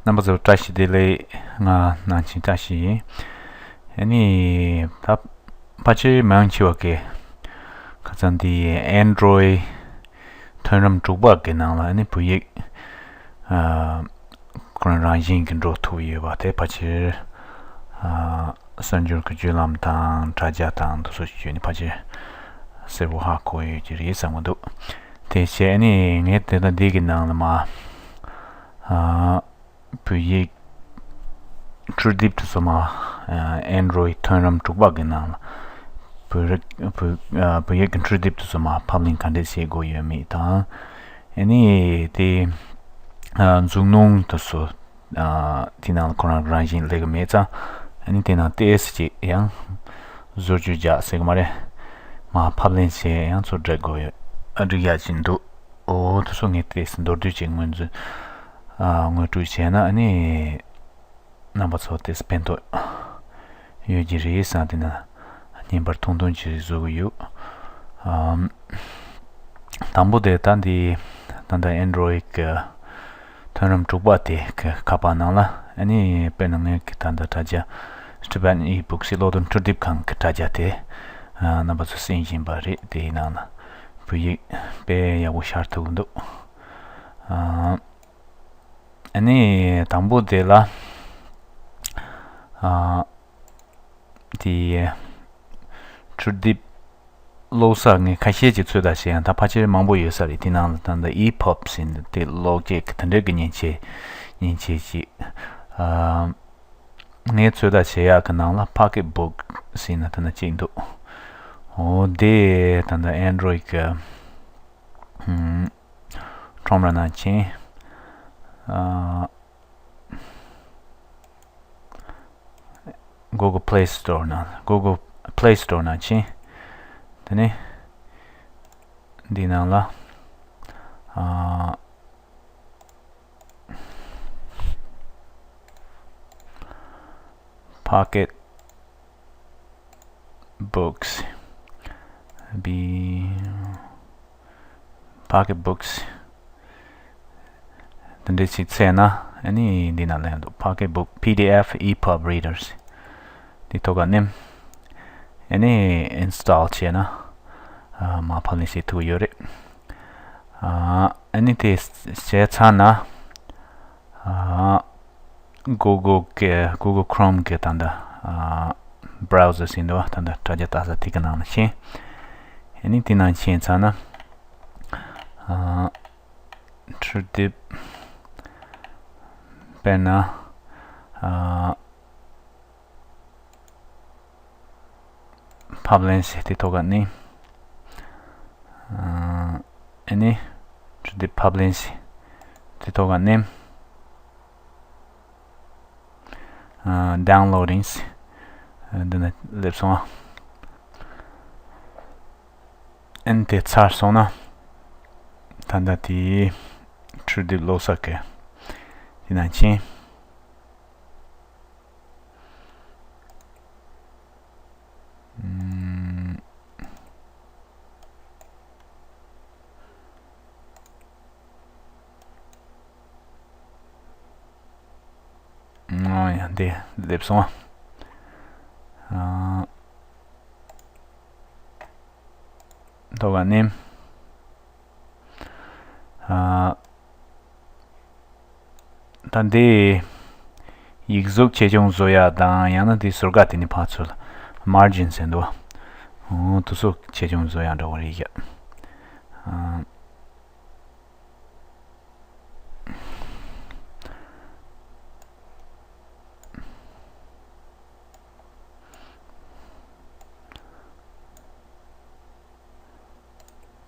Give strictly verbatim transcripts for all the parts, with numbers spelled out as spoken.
རྣམ་པ་ཚོ་བཀྲ་ཤིས་བདེ་ལེགས། ང་ནང་ཆེན་བཀྲ་ཤིས་ཡིན། ཨ་ནི་ད་ཕལ་ཆེར་མང་ཆེ་བ་གི་ཁ་སང་འདི་Android་ཐོན་རིམ་དྲུག་པ་གི་ནང་ལ་ཨ་ནི་བོད་ཡིག་ཨ་ཁོ་རང་རང་བཞིན་གྱི་འགྲོ་ཐུབ་ཡོད་པ་དེ་ཕལ་ཆེར་ཨ་གསར་འགྱུར་གྱི་བརྒྱུད་ལམ་དང་དྲ་རྒྱ་དང་དེ་ཚོ་བརྒྱུད་ནས་ཕལ་ཆེར་གསལ་པོ་ཧ་གོ་ཡོད་ཀྱི་རེད་བསམ་གྱི་འདུག་དེ་བྱས་ནས་ངས་དེ་ལྟ་འདི་གི་ནང་ལ་མ་ཨ་བོད་ཡིག་འཕྲུལ་དེབ་དེ་ཚོ་མ་ཨ་Android་ཐོན་རིམ་དྲུག་པ་གི་ནང་ལ་བོད་རིགས་བོད་ཨ་བོད་ཡིག་གི་འཕྲུལ་དེབ་དེ་ཚོ་མ་ཕབ་ལེན་ག་འདྲས་བྱེད་དགོས་ཡོད་མེད་དང་། ཨ་ནི་དེ་ཨ་མཛུབ་གནོན་དེ་ཚོ་ཨ་དེ་ནང་ལ་ཁོ་རང་རང་བཞིན་སླེབས་ཀྱི་མེད་ཙང་། ཨ་ནི་དེ་ནང་ཏོག་ཙམ་ཅིག་ཡང་བཟོ་བཅོས་རྒྱག་ཟེར་གི་མ་རེད། མ་ཕབ་ལེན་བྱས་ཡང་ཚུར་སྒྲིག་དགོས་ཡོད། ཨ་སྒྲིག་ཡག་ཅིག་འདུག་ཨོ་དེ་ཚོ་ངས་ཏོག་ཙམ་མདོར་བསྡུས་ཅིག་ངོས་འཛིན་ཨ་ངོ་སྤྲོད་བྱས་ན་ཨ་ནི་རྣམ་པ་ཚོ་ཏོག་ཙམ་ཕན་ཐོགས་ཡོད་ཀྱི་རེད་བསམ། དེ་ན་བརྙན་པར་ཐུང་ཐུང་ཅིག་བཟོ་གི་ཡོད། ཨམ། དང་པོ་དེ་ད་འདི་ད་ལྟ་Android་གི་ཐོན་རིམ་དྲུག་པ་དེ་གི་ཁ་པར་ནང་ལ་ཨ་ནི་དཔེར་ན་ངས་གི་ད་ལྟ་དྲ་རྒྱ་Tibetan eBooks་ཀློག་འདོན་འཕྲུལ་དེབ་ཁང་གི་དྲ་རྒྱ་དེ་ཨ་རྣམ་པ་ཚོ་གསན་བཞིན་པ་རེད། དེའི་ནང་ལ་བོད་ཡིག་དཔེ་ཡག་པོ་ཤར་ཐུབ་འདུག་ཨ་ཨ་ནི་དང་པོ་དེ་ལ་ཨ། དེ་འཕྲུལ་དེབ་ཀློག་ས་ངས་ཁ་ཤས་ཀྱི་ཚོད་ལྟ་བྱས་ཡང་ད་ཕལ་ཆེར་མང་པོ་ཡོད་ས་རེད། དེ་ནང་ལ་ད་ལྟ་EPUB་ཟེར་འདི་དེ་ཀློག་སྐད་ཀྱི་དེ་འདྲའི་གི་མཉེན་ཆས་མཉེན་ཆས་ཅིག་ཨ་ངས་ཚོད་ལྟ་བྱེད་ཡག་གི་ནང་ལ་Pocketbook་ཟེར་ན་དེ་ན་གཅིག་འདུག་འོ་དེ་ད་ལྟ་Android་གི་ཨམ་ཁྲོམ་ར་ནང་ཕྱིན། ཨ། Google Play Store་ནང་Google Play Store་ནང་ཕྱིན། དེ་ནས་འདི་ནང་ལ་ཨ་Pocket Books B Pocket Books་དེ་འདྲས་ཅིག་བཙལ་ན་ཨ་ནི་འདི་ན་སླེབས་འདུག Pocket Book PDF EPUB Readers་འདི་ཐོག་ཁར་མནན། ཨ་ནི་install་བྱས་ན་ཨ་མ་ཕབ་ལེན་བྱེད་ཐུབ་ཡོད་རེད། ཨ་ཨ་ནི་དེ་བྱས་ཚར་ན་ཨ་Google་གི་Google Chrome་གི་ད་ལྟ་ཨ་browser་ཟེར་འདུག་བ། ད་ལྟ་དྲ་རྒྱ་ལྟ་ས་དེ་གི་ནང་ལ་ཕྱིན། ཨ་ནི་དེ་ནང་ཕྱིན་ཚར་ན་ཨ་འཕྲུལ་དེབ་དཔེར་ན་ཨ་ཕབ་ལེན་ཟེར་དེ་ཐོག་ཁར་མནན། ཨ་ནི་འཕྲུལ་དེབ་ཕབ་ལེན་ཟེར་དེ་ཐོག་ཁར་མནན། ཨ་Downloading་ཟེར་འདི་ན་སླེབས་སོང་ཨ། ཨ་ནི་དེ་ཚར་སོང་ན་ད་ལྟ་དེའི་འཕྲུལ་དེབ་ཀློག་ས་གི་དེ་ནང་ཕྱིན། ཨམ། ཨོ་ཡ་འདི་སླེབས་སོང་ཨ། ཨ་ཐོག་ཁར་མནན། ཨ་ད་འདི་ཡིག་གཟུགས་ཆེ་ཆུང་བཟོ་ཡག་དང་ཡང་ན་འདི་ཟུར་ཁ་དེ་ནི་ཕར་ཚུར་margin་ཟེར་འདུག་འོ་དེ་ཚོ་ཆེ་ཆུང་བཟོ་ཡག་འདྲ་བོ་རེད་ཤག་ཨ།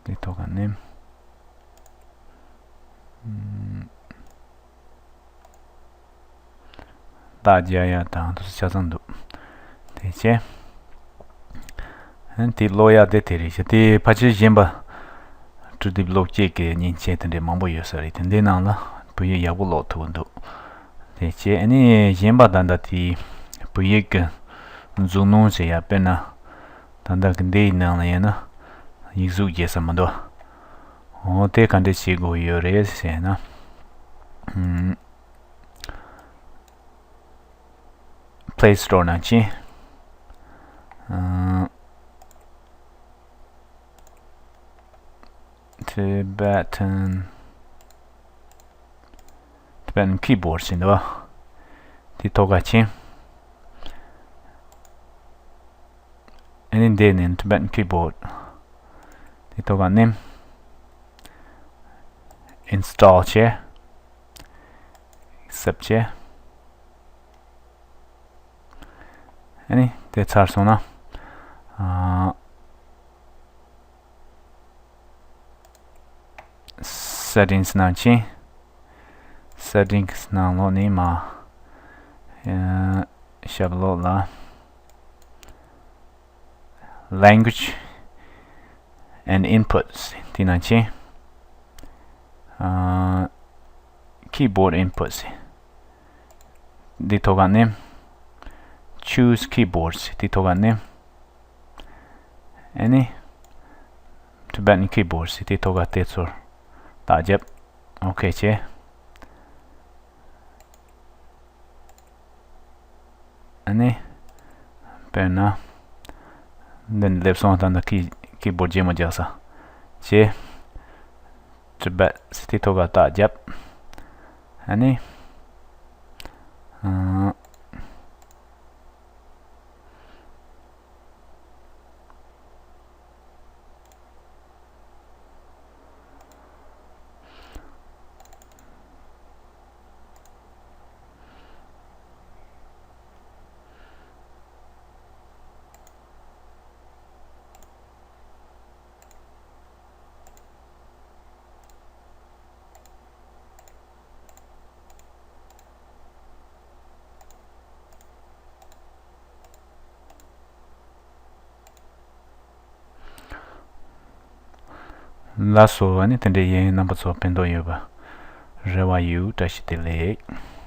དེ་ཐོག་ཁར་མནན། ཨམ། རྟགས་རྒྱག་ཡག་དང་དེ་ཚོ་ཆ་ཚང་འདུག་དེ་བྱས། ཨ་ནི་དེ་ཀློག་ཡག་དེ་དེ་རེད་ཤག་དེ་ཕལ་ཆེར་གཞན་པ་འཕྲུལ་དེབ་ཀློག་སྐྱེལ་གྱི་མཉེན་ཆས་དེ་འདྲས་མང་པོ་ཡོད་ས་རེད། དེ་འདྲའི་ནང་ལ་བོད་ཡིག་ཡག་པོ་ཀློག་ཐུབ་ཀྱི་འདུག་དེ་བྱས་ཨ་ནི་གཞན་པ་ད་ལྟ་དེ་བོད་ཡིག་གི་མཛུབ་གནོན་བྱེད་ཡག་དཔེར་ན་ད་ལྟ་གི་འདི་ཡི་ནང་ལ་ཡིན་ན་ཡིག་གཟུགས་རྒྱས་ས་མི་འདུག་འོ་དེ་ག་འདྲས་བྱེད་དགོས་ཡོད་རེད་ཟེར་ན། ཨམ། Play Store ནང་ཕྱིན། ཨ། Tibetan Tibetan Keyboard ཟེར་འདུག་དེ་ཐོག་ཁར་ཕྱིན། ཨ་ནི་འདི་ནས་Tibetan Keyboard དེ་ཐོག་ཁར་མནན། Install བྱས། Accept བྱས། ཨ་ནི་དེ་ཚར་སོང་ན། ཨ། Settings ནང་ཕྱིན། Settings ནང་ལོགས་ནས་མར། ཨ། ཞབས་ལོགས་ལ། Language and Inputs དེ་ནང་ཕྱིན། ཨ། Keyboard Inputs འདི་ཐོག་ཁར་མནན། Choose Keyboards འདི་ཐོག་ཁར་མནན། ཨ་ནི། Tibetan Keyboards འདི་ཐོག་ཁར་དེ་ཚོར་རྟགས་བརྒྱབ། ཨོ་ཁེ་བྱས། ཨ་ནི། དཔེར་ན། འདི་ནས་སླེབས་སོང་། ད་ནི་ཀི་ཀི་བོརྡ་རྗེས་མ་རྒྱག་ས། བྱས། Tibet དེ་ཐོག་ཁར་རྟགས་བརྒྱབ། ཨ་ནི། ཨ། ལགས་སོ། ཨ་ནི་དེ་འདྲ་ཡིན། རྣམ་པ་ཚོ་ཕན་ཐོགས་ཡོད་པ་རེ་བ་ཡོད། བཀྲ་ཤིས་བདེ་ལེགས།